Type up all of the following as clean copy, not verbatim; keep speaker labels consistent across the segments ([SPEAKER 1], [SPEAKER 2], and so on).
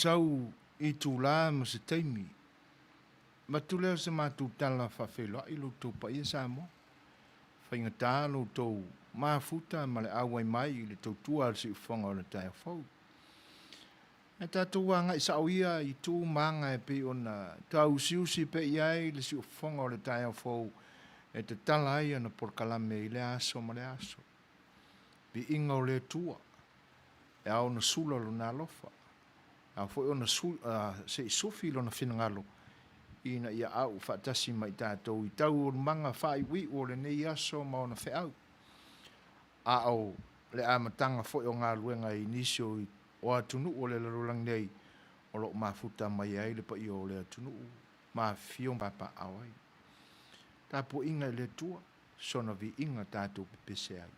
[SPEAKER 1] sau itula ma se taimi, avatu lea o se matou tala faafeiloai i lo outou paia Samoa. Faigata lo outou mafuta ma le auai mai i le tautua a le siufofoga o le taeao fou. Ae tatou agai sao ia i tu ma aga e pei ona tauusiusi pea i ai le siufofoga o le taeao fou e tatala ai ana polokalame i lea aso ma lea aso. Viiga o le Atua, e ao ona sula Lona alofa, e ao foi ona se i sufi Lona finagalo ina ia au faatasi ma i tatou i taualumaga faaiuiu o lenei aso ma ona feau, a o le amataga foi o galuega i nisi o atunuu o le lalolagi nei o lo o mafuta mai ai le paia o le atunuu ma afifio ma papaaao ai. Tapuaiga i le Atua, sona viiga tatou pepese ai.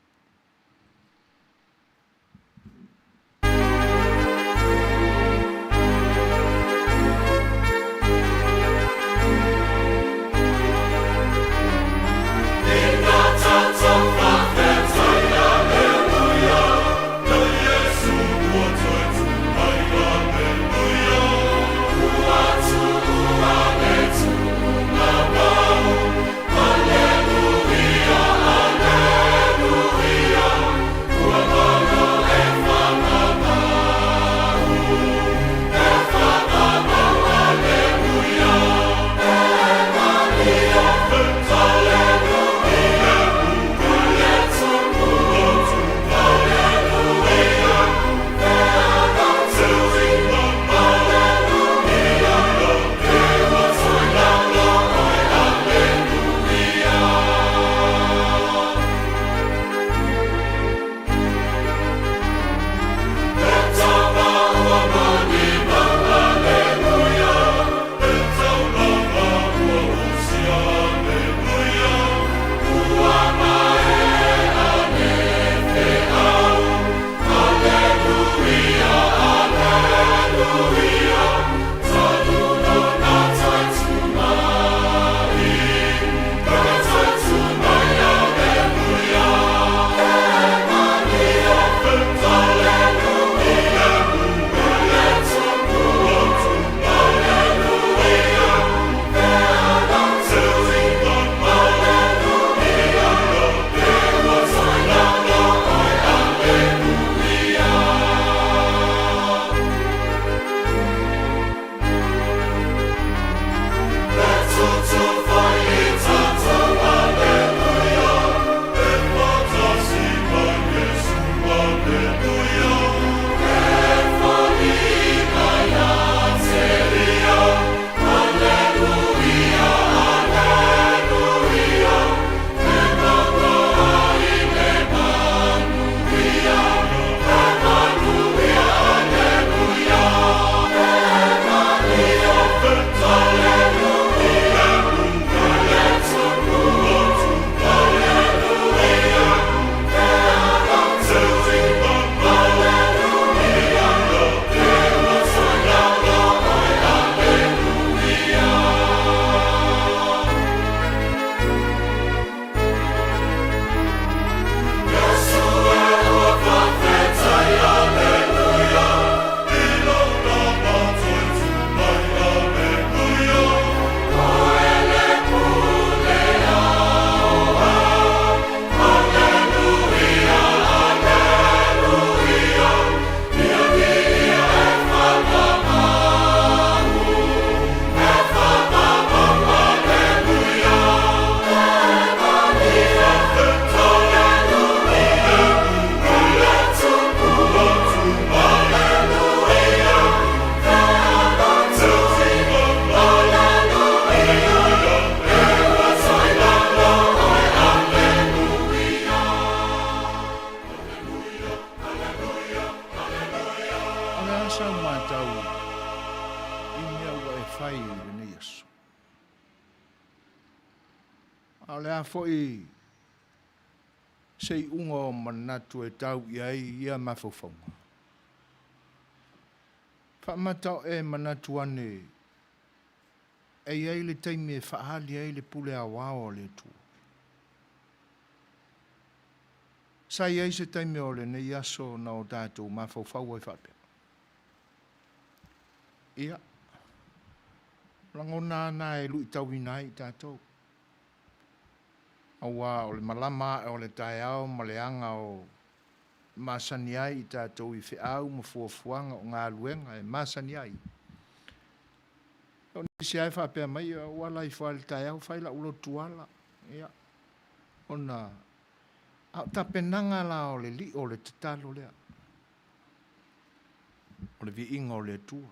[SPEAKER 1] O le a sau matau i mea ua e fai i lenei aso? A o le a foi se iuga o manatu e tau i ai ia mafaufauga? Faamata o e manatu ane e i ai le taimi e faaali ai le pule aoao a le Atua. Sa i ai se taimi o lenei aso na o tatou mafaufau ai faapea. Ia, lagona lava na e luitauina ai i tatou, aua o le malama ae o le taeao ma le aga o masani ai i tatou i feau ma fuafuaga o galuega e masani ai. O nisi lava e faapea mai, ua ala ifo lava i le taeao fai lau lotu ala. Ia, ona, a o tapenaga la o le lio o le tatalo lea, o le viiga o le Atua,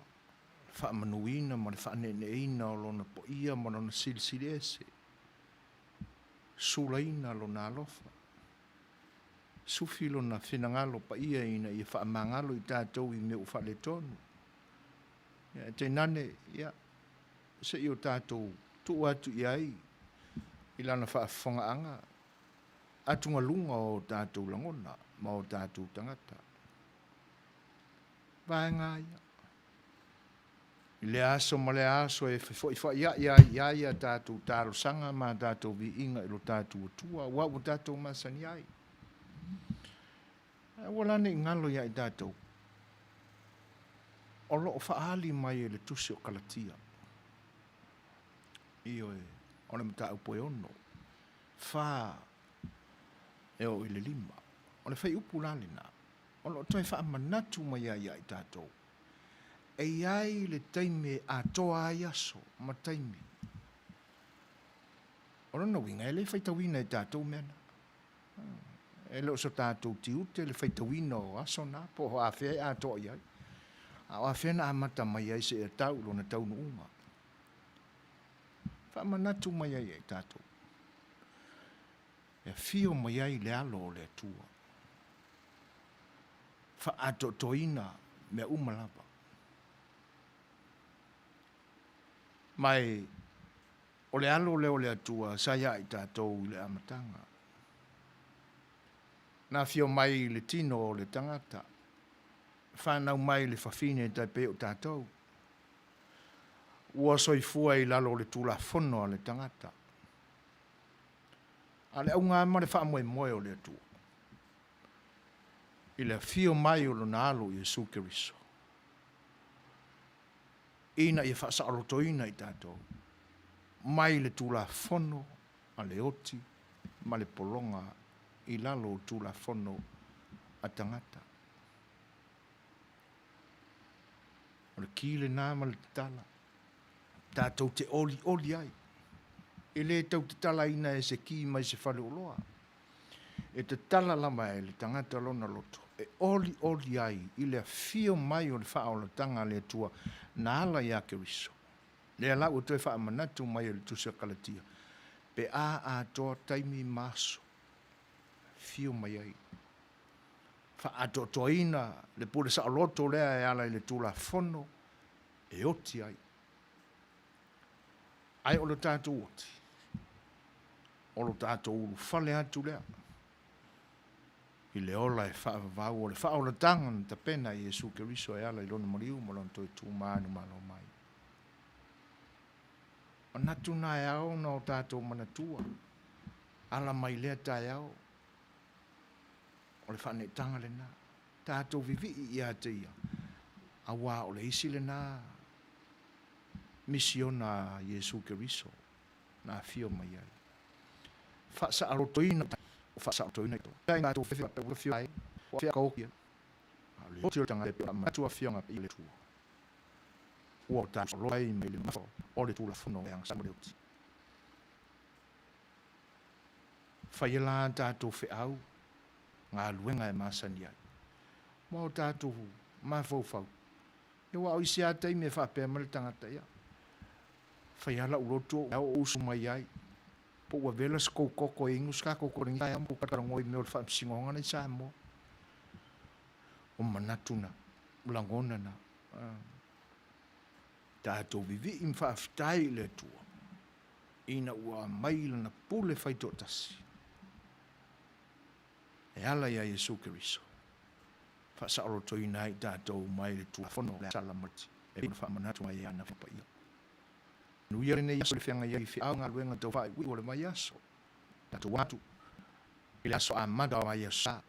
[SPEAKER 1] le faamanuina ma le faaneeneeina o Lona paia ma Lona silisili ese, sulaina Lona alofa, sufi Lona finagalo paia ina ia faamagalo i tatou i mea ua faaletonu. Ia, tainane, ia, se i o tatou tuu atu i ai i Lana faafofogaaga atugaluga o tatou lagona ma o tatou tagata. Vaega ia. I lea aso ma lea aso e fefoifoiai ai i ai a tatou talosaga ma a tatou viiga i lo tatou Atua, aua ua tatou masani ai. Aua la ne i galo ia i tatou, o lo o faaali mai e le Tusi o Kalatia, ioe, o le mataupu e 6, 4 e oo i le 5. O le fuaiupu la lena, o lo o toe faamanatu mai ai ia i tatou, e i ai le taimi e atoa ai aso ma taimi. O lona uiga, e le faitauina e tatou mea na. E le o so tatou tiute le faitauina o aso na, po o afea e atoa i ai, a o afea na amata mai ai seia tau i lona taunuuga. Faamanatu mai ai ia i tatou, e afio mai ai le alo o le Atua, faaatoatoaina mea uma lava. Ma e o le alo lea o le Atua sa ia i tatou i le amataga. Na afio mai i le tino o le tagata, fanau mai le fafine tai pei o tatou, ua soifua i lalo o le tulafono a le tagata. A le auga ma le faamoemoe o le Atua, i le afio mai o lona alo Iesu Keriso, ina ia faasaolotoina i tatou mai le tulafono a le oti ma le pologa i lalo o tulafono a tagata. O le ki lena ma le tatala, tatou te olioli ai. E le tau tatalaina e se ki mai se faleoloa. E tatala lava e le tagata lona loto, e olioli ai i le afio mai o le faaolataga a le Atua na ala ia Keriso. Lea la ua toe faamanatu mai e le Tusi a Kalatia, pe a atoa taimi ma aso, afio mai ai. Faaatoatoaina le pule saoloto lea e ala i le Tulafono e oti ai. Ae o le tatou oti, o lo tatou ulufale atu lea i le ola e faavavau o le faaolataga na tapena e Iesu Keriso e ala i lona maliu ma lona toe tu manumalo mai. Manatu na e ao ona o tatou manatua, ala mai lea taeao, o le faaneetaga lena. Tatou vivii ia te ia, aua o le isi lena misiona a Iesu Keriso na afio mai ai. Faasaalotoina o faasaalotoina i tatou ai, o afio o le tagata manatu afioga i le Atua. Ua tatou ai mai le o le Tulafono e agasala le oti. Faia la tatou feau, galuega e masani ai, ma o tatou mafaufau. Ia aua o isi lava taimi e faapea mai le tagata, ia, fai lava lau lotu ou usu mai ai, po ua vela se kou koko e inu se tatou koliga ma talanoa i mea o le faamasinoga la i Samoa. O manatu na, o lagona na. Tatou vivii ma faafetai i le Atua ina ua aumai lana pule faitoatasi e ala ia Iesu Keriso, faasaolotoina ai tatou mai le Tulafono le salamati e faamanatu mai ana paia. Manuia lenei aso i le feagai ai i feau galuega tau faaiuiu o le vaiaso. Tatou atu i le aso amata o vaiaso sa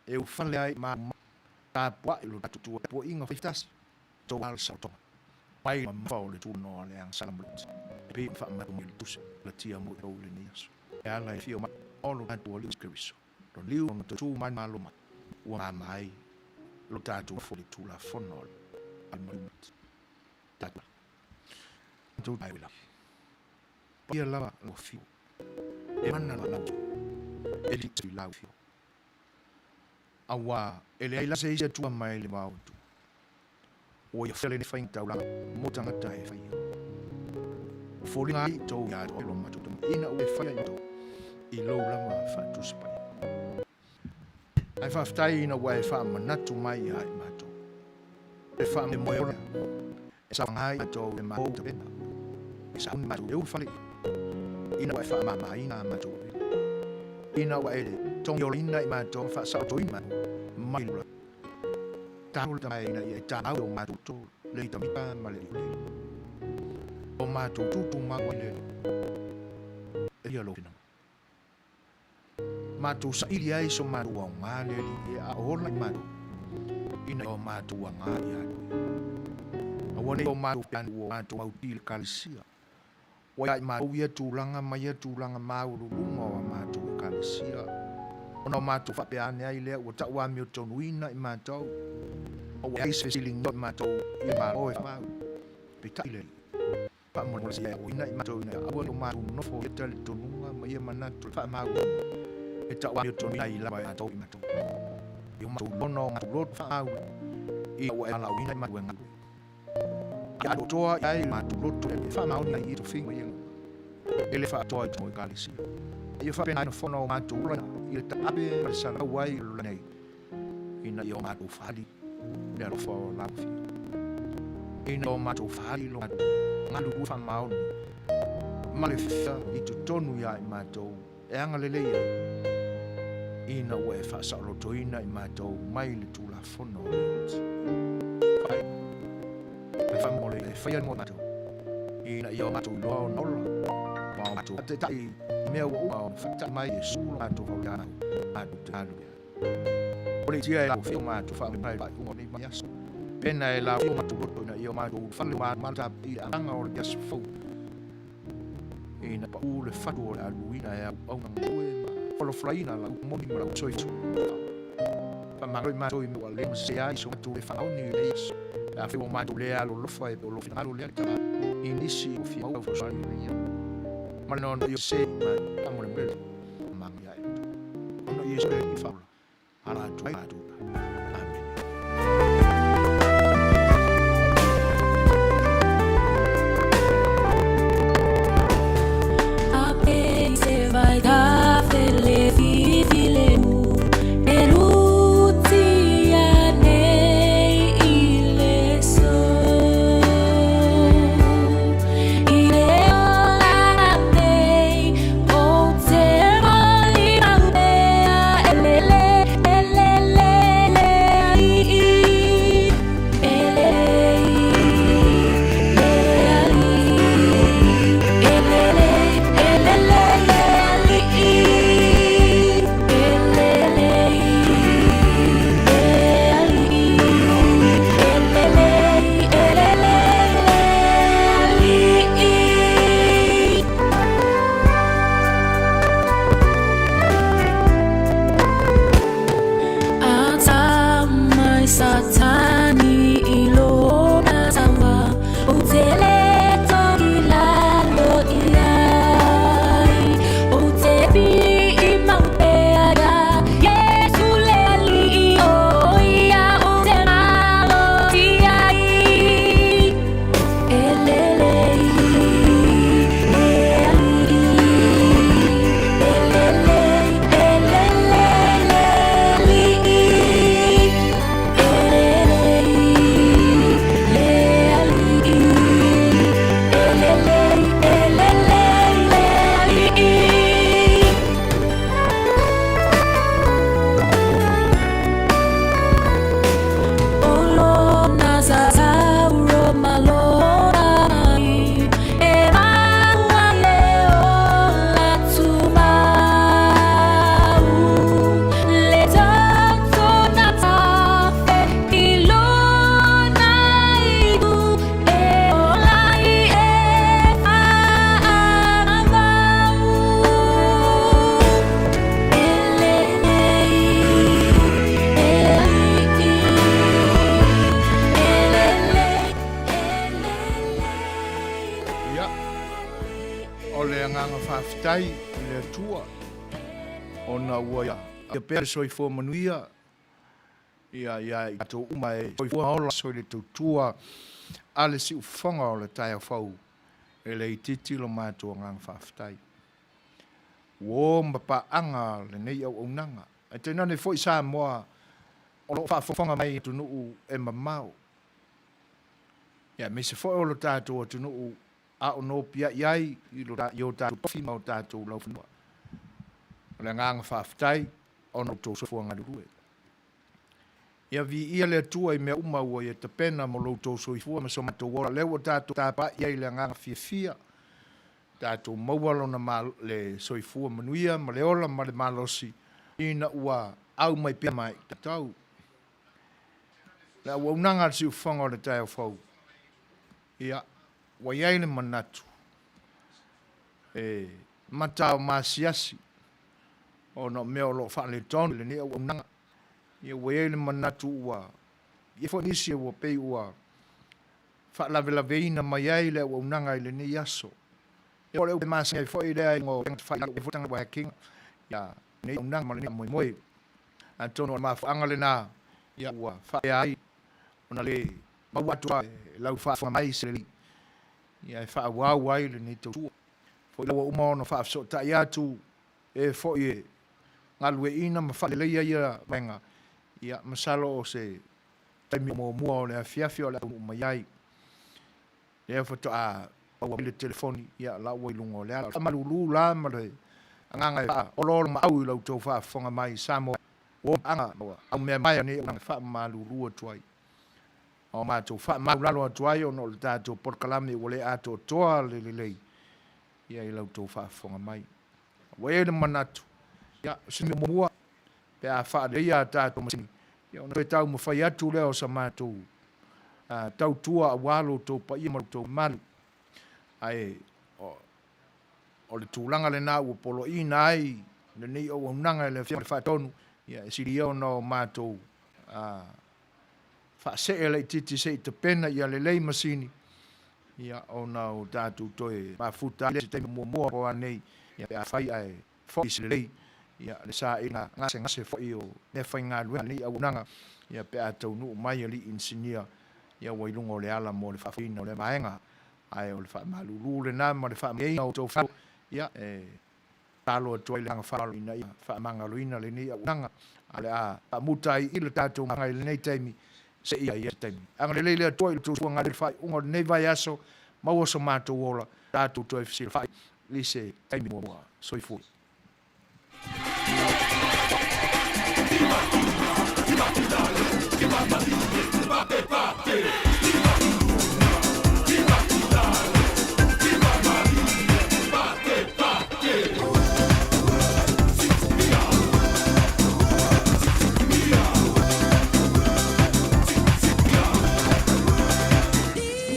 [SPEAKER 1] e ulufale ai ma tapuai lo tatou tapuaiga faitasi tou ala saotoga. Mai mamafa o le tunoa le agasala e pei ona faamatu mai le tusi latia mo i lenei aso. E ala i fio mai o lo tatou Alii Keriso, lo liu ona toe tu mai malo mai, ua mama ai lo tatou nofo i le Tulafono o le Tatou Paia lava lau afio e mana lau e li lau afio. Auā e leai la se isi Atua mai le vao atu. Ua ia faia lenei faiga taulaga mo tagata e faia. Ua foliga ai tou ia te lo matou tama ina ua e faia i matou i lou lava faatusi paia. Ae faafetai ina ua e faamanatu mai ia i matou. E faamoemoe ola e saoga ai matou i le matou tapena. E sauni matou e ulufale ina ua e faamamaina a matou avega. Ina ua e togiolaina i matou ma faasaotoina matou mai le Talo le tamae ina ia e tāau o matou to le itamita ma le liulele. O matou tutu mau ai le e ia lou finagalo. Matou saili ai so matou aoga le Alii e a ola i matou ina ia o matou aga ia te Oe. Aua nei o matou peanu o matou mauti i le Ekalesia. Ua ia i matou ia tulaga ma ia tulaga maualuluga o a matou Ekalesia, ona o matou faapea ane ai lea ua tau amiotonuina i matou, ma ua i ai se fesiligia i matou i le Malo e faamau. Peitai le Alii, faamolemole se i aoina i matou ina ia aua ne i o matou nofo i ia talitonuga ma ia manatu faamauina e tau amiotonuina ai lava e matou i matou. I o matou lona o matou loto faamau ina ua e valaauina i matou e galue. Ia atoa i ai matou loto e faamaoni ai i tofiga ma ia galuega e le faatoa i totonu o Ekalesia. A ia faapena ai ona fono o matou ola i le taape ma le salau ai o le nei, ina ia o matou fali le alofa o lau Afioga. Ina ia o matou fali lo matou galulue faamaoni ma le fia i totonu ia i matou e agalelei ai, ina ua e faasaolotoina i matou mai le Tulafono o le oti. Faafetai e faamolemole e faia mo matou, ina ia o matou iloa ona ola, ma o matou taitai i mea ua uma ona faatali mai Iesu lo matou faoliaga matou te galulue ai. O le itia e lau afio matou faamoemoe i le faaiuga o lenei vaiaso. Pena e lau afio matou loto ina ia o matou ulufale o matou i le amataga o le aso fou. Ina paʻu le fatu o le aluina e auauna galue ma folafolaina lau moni ma lau soifua. Faamagalo i matou i mea ua le ma sese ai so matou le faamaoni i lenei aso. Pe afai ua matou le alolofa e pei o lou finagalo lea le Tama i nisi ua fia maua lau fesoasoani i lenei aso. Ma le noanoa i sese i matou faamolemole le Tama ia e outou. Ona o Iesu le Alii faaola. Ala atu ai matou. Amene. tautua ona ua ia pea le soifua manuia ia ia i tatou uma e soifua ola aso i le tautua a le siufofoga o le taeao fou e le itiiti lo matou agaga faafetai. Ua o ma paaga lenei auaunaga ae tainane foi Samoa o lo o faafofoga mai i atunuu e mamao, aemaise foi o lo tatou atunuu a o nopiai ai i o tatou tofi ma o tatou laufanua. O le agaga faafetai ona o lo outou soifua galulue. Ia viia le Atua i mea uma ua Ia tapena mo lo outou soifua ma so matou ola, lea ua tatou tapaai ai i le agaga fiafia, tatou maua lona le soifua manuia ma le ola ma le malosi ina ua au mai pea ma i tatou. Le auaunaga a le siufofoga o le taeao fou, ia, ua i ai le manatu e mataomasiasi ona o mea o lo o faaletonu i lenei auaunaga. Ia ua i ai le manatu ua i ai foi nisi ua pei ua faalavelaveina mai ai le auaunaga i lenei aso. Ia o le upu masani ai foi lea i luga o ia lenei auaunaga ma lenei faamoemoe. Atonu o le mafuaaga lena ia ua faapea ai ona le maua atoa e lau faafofoga mai se lelei ia e faaauau ai lenei tautua. Foi la ua uma ona faafesootai atu e foi e galueaiina ma faaleleia ia vaega, ia masalo o se taimi muamua o le afiafi o le a taunuu mai ai. Lea faatoa maua mai le telefoni, ia la ua i luga o le ala. O le faamalulu la ma le agaga e faaoloolomaau i la outou faafofoga mai Samoa ua aga ua aumeamamae nei auaunaga e faamalulu atu ai. Ma o matou faamaualalo atu ai ona o le tatou polokalame ua le atoatoa le lelei ia i la outou faafofoga mai. Ua i ai le manatu, ia, o se mea muamua pe a faaleleia a tatou masini, ia ona toe taumafai atu lea o sa matou tautua aua lo outou paia ma lo outou mamalu. Ae o le tulaga lena ua poloaiina ai lenei auaunaga e le Afioga i le Faatonu, ia e sili ia ona o matou faasee laitiiti se i tapena ia lelei masini, ia ona o tatou toe mafuta ai lea i se taimi muamua po o a nei, ia pe afai ae foi se lelei, ia le sailiga gasegase foi o meafaigaluega a lenei auaunaga, ia pe a taunuu mai alii inisinia, ia ua i luga o le ala mo le faafoeina o lea vaega. Ae o le faamalulu lena ma le faamalieina o outou finagalo, ia e tatalo atu ai i le agaga faaaloalo ina ia faamagaloina lenei auaunaga. Ae o le a faamuta ai i i le tatou galuega i lenei taimi seia i ai se taimi. Agalelei le Atua i lo outou soifua galulue i le faaiuga o lenei vaiaso, maua so matou ola, tatou toe fesilafai i se taimi muamua. Soifua.